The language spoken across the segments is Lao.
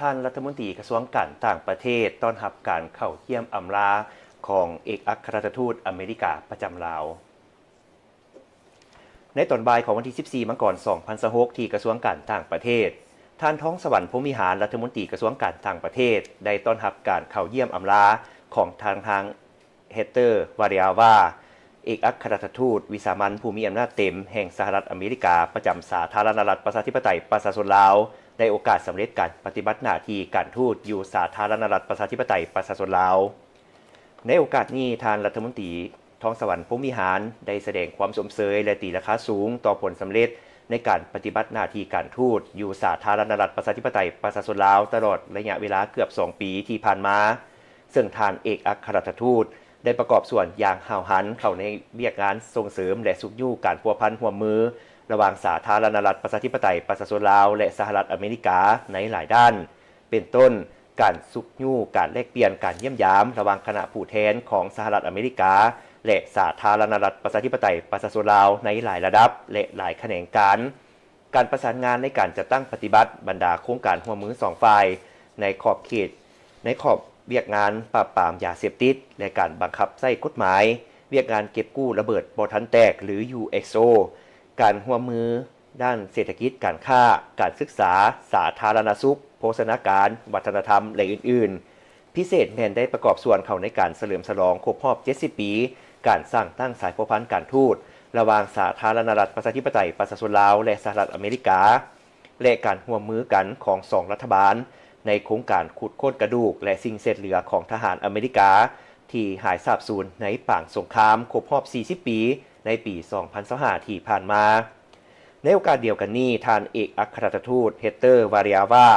ທ່ານລັດຖະມົນຕີກະຊວງການຕ່າງປະເທດ ຕ້ອນຮັບການເຂົ້າຢ້ຽມອຳລາຂອງເອກອັກຄະລັດຖະທູດອາເມລິກາປະຈຳລາວ. ໃນຕອນບ່າຍຂອງວັນທີສິບສີ່ ມັງກອນ ສອງພັນຊາວຫົກ ທີ່ກະຊວງການຕ່າງປະເທດ, ທ່ານ ທອງສະຫວັນ ພົມວິຫານ ລັດຖະມົນຕີກະຊວງການຕ່າງປະເທດ ໄດ້ຕ້ອນຮັບການເຂົ້າຢ້ຽມອຳລາຂອງທ່ານ ເຮັກເຕີ ວາເຣອາວາ ເອກອັກຄະລັດຖະທູດວິສາມັນຜູ້ມີອຳນາດເຕັມແຫ່ງສະຫະລັດອາເມລິກາປະຈຳສາທາລະນະລັດປະຊາທິປະໄຕປະຊາຊົນລາວ ໃນໂອກາດສຳເລັດການປະຕິບັດໜ້າທີ່ການທູດຢູ່ສາທາລະນະລັດປະຊາທິປະໄຕປະຊາຊົນລາວ. ໃນໂອກາດນີ້, ທ່ານລັດຖະມົນຕີ ທອງສະຫວັນ ພົມວິຫານ ໄດ້ສະແດງຄວາມຊົມເຊີຍ ແລະ ຕີລາຄາສູງຕໍ່ຜົນສຳເລັດໃນການປະຕິບັດໜ້າທີ່ການທູດຢູ່ສາທາລະນະລັດປະຊາທິປະໄຕປະຊາຊົນລາວ ຕະຫຼອດໄລຍະເວລາເກືອບສອງປີທີ່ຜ່ານມາ, ເຊິ່ງທ່ານເອກອັກຄະລັດຖະທູດ ໄດ້ປະກອບສ່ວນຢ່າງຫ້າວຫັນເຂົ້າໃນວຽກງານສົ່ງເສີມ ແລະ ຊຸກຍູ້ການພົວພັນຮ່ວມມືລະຫວ່າງສາທາລະນະລັດປະຊາທິປະໄຕປະຊາຊົນລາວ ແລະ ສະຫະລັດອາເມລິກາໃນຫຼາຍດ້ານ, ເປັນຕົ້ນ ການຊຸກຍູ້ການແລກປ່ຽນການຢ້ຽມຢາມລະຫວ່າງຄະນະຜູ້ແທນຂອງສະຫະລັດອາເມລິກາ ແລະ ສາທາລະນະລັດປະຊາທິປະໄຕປະຊາຊົນລາວໃນຫຼາຍລະດັບ ແລະ ຫຼາຍຂະແໜງການ, ການປະສານງານໃນການຈັດຕັ້ງປະຕິບັດບັນດາໂຄງການຮ່ວມມືສອງຝ່າຍໃນຂອບເຂດ ໃນຂອບວຽກງານປາບປາມຢາເສບຕິດ ແລະ ການບັງຄັບໃຊ້ກົດໝາຍ, ວຽກງານເກັບກູ້ລະເບີດບໍ່ທັນແຕກ ຫຼື ຢູເອັສໂອ, ການຮ່ວມມືດ້ານເສດຖະກິດ, ການຄ້າ, ການສຶກສາ, ສາທາລະນະສຸກ, ໂພຊະນາການ, ວັດທະນະທຳ ແລະ ອື່ນໆ. ພິເສດແມ່ນໄດ້ປະກອບສ່ວນເຂົ້າໃນການສະເຫຼີມສະຫຼອງຄົບຮອບເຈັດສິບປີ ການສ້າງຕັ້ງສາຍພົວພັນການທູດ ລະຫວ່າງສາທາລະນະລັດປະຊາທິປະໄຕປະຊາຊົນລາວ ແລະ ສະຫະລັດອາເມລິກາ ແລະ ການຮ່ວມມືກັນຂອງສອງລັດຖະບານ ໃນໂຄງການຂຸດຄົ້ນກະດູກ ແລະ ສິ່ງເສດເຫຼືອຂອງທະຫານອາເມລິກາ ທີ່ຫາຍສາບສູນໃນປາງສົງຄາມຄົບຮອບສີ່ສິບປີ ໃນປີສອງພັນຊາວຫ້າ ທີ່ຜ່ານມາ. ໃນໂອກາດດຽວກັນນີ້, ທ່ານເອກອັກຄະລັດຖະທູດ ເຮັກເຕີ ວາເຣອາວາ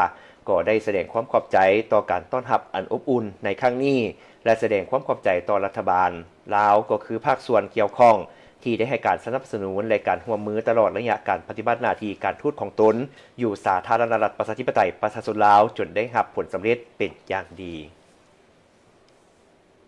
ກໍໄດ້ສະແດງຄວາມຂອບໃຈຕໍ່ການຕ້ອນຮັບອັນອົບອຸ່ນໃນຄັ້ງນີ້ ແລະ ສະແດງຄວາມຂອບໃຈຕໍ່ລັດຖະບານລາວ ກໍຄືພາກສ່ວນກ່ຽວຂ້ອງ ທີ່ໄດ້ໃຫ້ການສະໜັບສະໜູນ ແລະ ການຮ່ວມມືຕະຫຼອດໄລຍະການປະຕິບັດໜ້າທີ່ການທູດຂອງຕົນ ຢູ່ສາທາລະນະລັດປະຊາທິປະໄຕປະຊາຊົນລາວ ຈົນໄດ້ຮັບຜົນສຳເລັດເປັນຢ່າງດີ.